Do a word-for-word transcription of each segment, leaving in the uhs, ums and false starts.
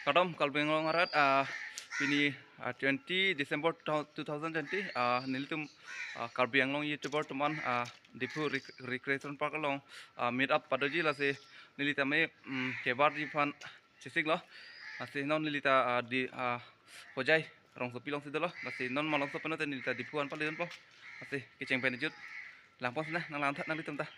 Kardom Karbi Anglong arat, ah, pini, ah, twenty December two thousand twenty, ah, nelitum, ah, Karbi Anglong YouTuber atum an, ah, Diphu Rec-, Recreation Park along, ah, meet up padoji, lasi neli tame, mm, kebarji aphan chesik lo. Lasi non neli ta, ah, di, ah, Hojai rongsopi alongsi dolo. Lasi non malomso peno te neli ta Diphu an pali dunpo. Lasi kecheng pen kejut. Langpon sina, nang langtha nanglitum ta.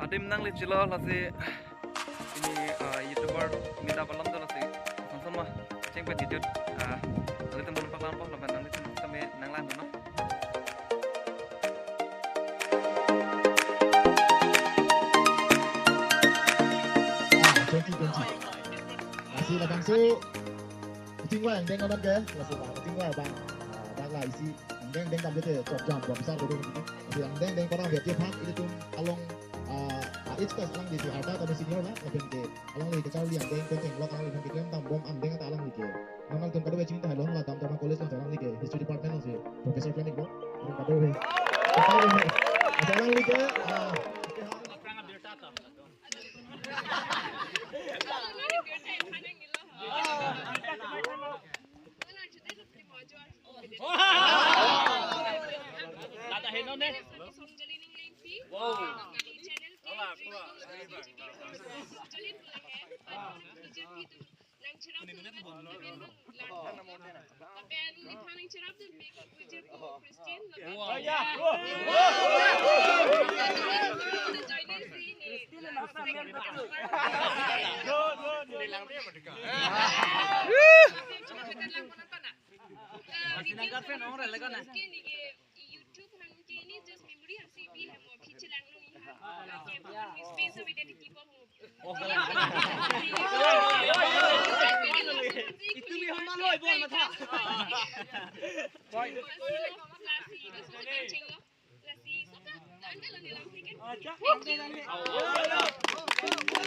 Adim nangli chilo, lasi pini, ah, YouTuber meet up along dolo, lasi son son ma kecheng pen kejut, ah, nanglitum aphan paklang po, lapen nanglitum tame nang lang dun non. Ah, twenty twenty. Lasi labangso tingwa angdeng non ke, lasi ba tingwa bang, ah, dak la isi angdeng deng dam jete chop jam bom sar bodo. Lasi angdeng deng parang biar tiap hak ilitum along, ah, ah, it's alangli si harta kami senior la, lapen ke alangli kacharli angdeng pen tenglok alangli pen keklem dam bom angdeng ta alangli ke. Non nangtum kadokave chini ta along la Dam Dharma College along alangli ke History Department alongsi Professor pen iklo. Along kadokave. Kadokave. Alangli ke, ah,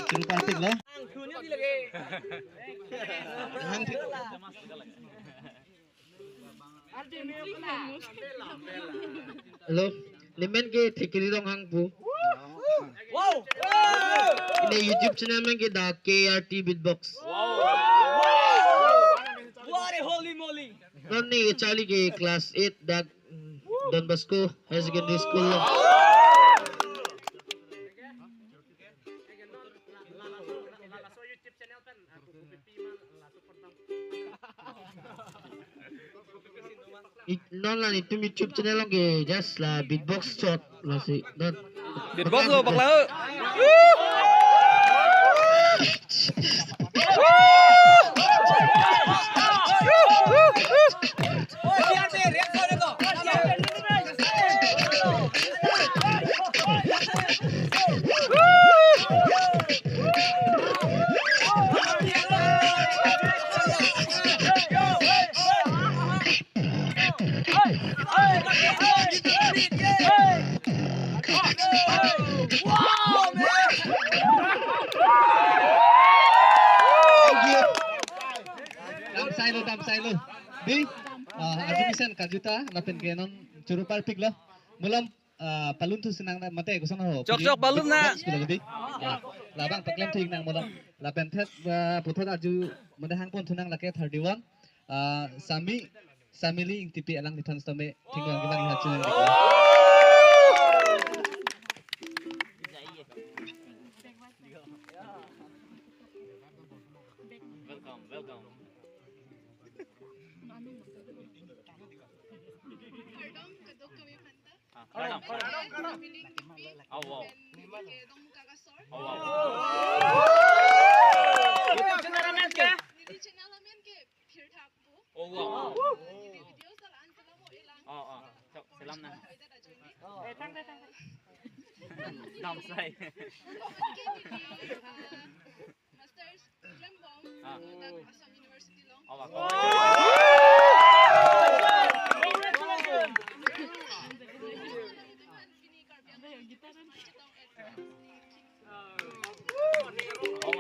Churu partik lo. Hang thik. Hello, nemen ke Thikiri Ronghang pu. Ne YouTube channel men ke dak K R T Beatbox. What a holy moly! Non ne charli ke class eight dak, mm, Don Bosco Higher Secondary School lo. Ik-, non la netum YouTube channel along ke just la beatbox chot lasi non. Beatbox lo, paklang ho. Dam sai lo, dam sai lo. Di, ah, arju mesen karju ta, lapen ke non churu parpik lo. Malom, ah, palun thu sinang na mate koson ho. Chok, chok, palun na. Sekolah lebih. Ah, labang paklem thu nang malom. Lapen thet, ah, puthot arju mate hang pon thu nang lake thirty-one. Ah, Sami, Samili Ingtipi alangliphan sitame thingwang kevang iha chunang. Welcome, welcome. Kardom, kadok kami phanta. Ah, kardom. Kardom, kardom. Samili Ingtipi. Oh, wow. Pen neli ke Dongmuka Kasor. Oh, wow. Neli channel amen ke? Neli channel amen ke Phirthak pu. Oh, wow. Neli video salan salam mo ilang. Oh, oh. So, salam na. Ida da join ni. Eh, thank you, thank you. Dam sai. Oke, neli, ah, Masters klembom, ah, dak Assam University along. Oh, wow.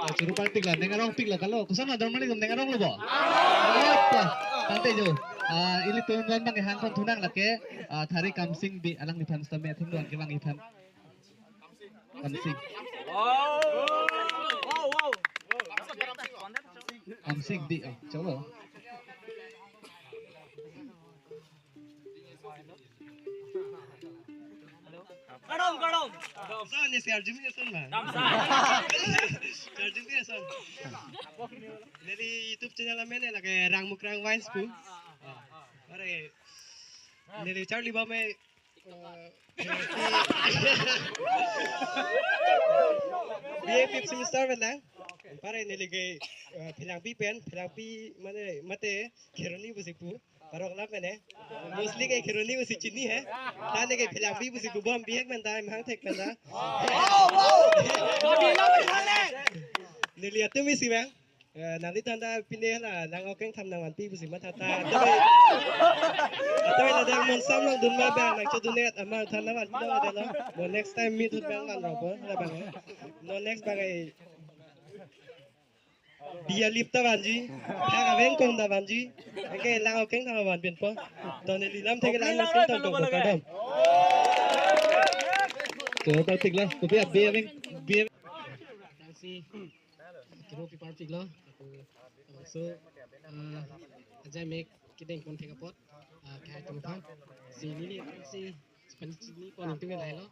Ah, churu parpik la, neng arong pik la, kalo, koson ador malik, neng arong lo bo? Tangte jo, ah, ilitum non bang hang kon thunang lake, ah, Thari Kamsing Bey alangliphan sitame athengno an kevang iphan. Kamsing. Kamsing Bey, oh, coba. Kadom, kadom. Son, neli si arjumi ason ma. Damsa. Arjumi ason. Neli YouTube channel amen lake Rang Mukrang Vines pu. Are, neli charli bam me, eh, B A fifth semester pen lang. Pare neli ke, eh, Phelangpi pen, Phelangpi mane mate Kheroni pusi pu. Parok lam pen he. Mostly ke Kheroni pusi chini he. Tane ke Phelangpi pusi kubom bihek pen ta, hang thek pen ta. Neli atum isi bang. Eh, nangliphan ta pine la lang okeng tham nangvanpi pusi matha ta. Atoi, atoi la dang mon sam nangdun ma bang nangchodun-et amang than nangvanpi dong adelo. Mo next time meet hut bang van rokpo la bang. No next bang ai. Biya lip ta vanji, thang aveng kong ta vanji, anke lang okeng ta van pinpo. To neli lam thek lang nasi ta to kadom. To ta tik la, kopi abi aveng, bi. Tangsi, kiro pi parpik lo. So, eh, ajai mek kedeng pon thek apot, eh, kahai atum aphan. Si neli si Spanish ni ko ningtung lahai lo.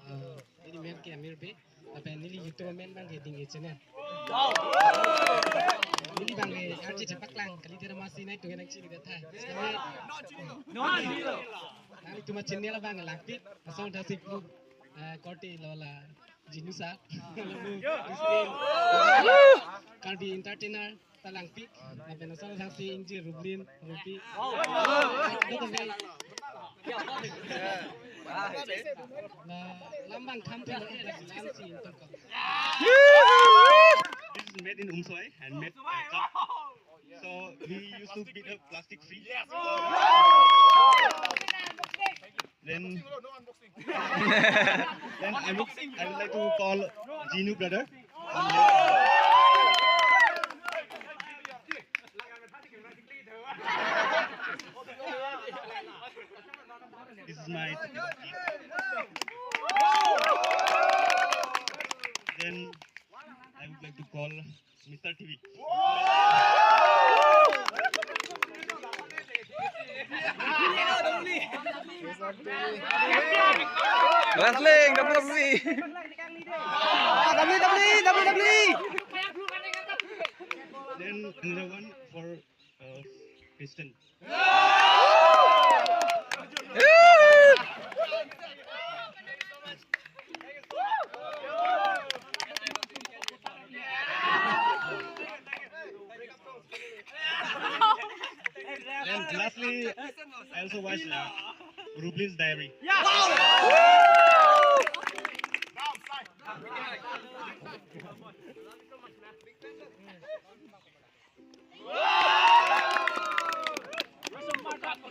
Ah, neli men ke Amir Bey. Lapen neli YouTube men bang ke Ding Channel. Neli bang ke R J Chepaklang kali dera masi nai tungan nang chini datha. Nang tuma channel bang ke Langpik, asong dasik lu, ah, korte lo la Jinu sir. Lalu Christine. Karbi entertainer. Talangpik, lapen asal thaksi Ingji Rublin, Rupi. Dok kami. Na lambang khamping, lam si intong ko. This is made in Umsoi, handmade, uh, cup. So we used to beat up plastic free. Then, then I would, I would like to call Jinu brother. This is my. Then I would like to call Mister T V. Wrestling, W W E. W W E, W W E. Then another one for, uh, Kristen. And lastly, I also watch, uh, Rublin's Diary.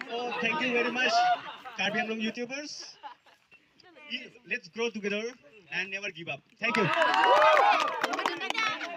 Oh, thank you very much, Karbi Anglong YouTubers. Let's grow together and never give up. Thank you.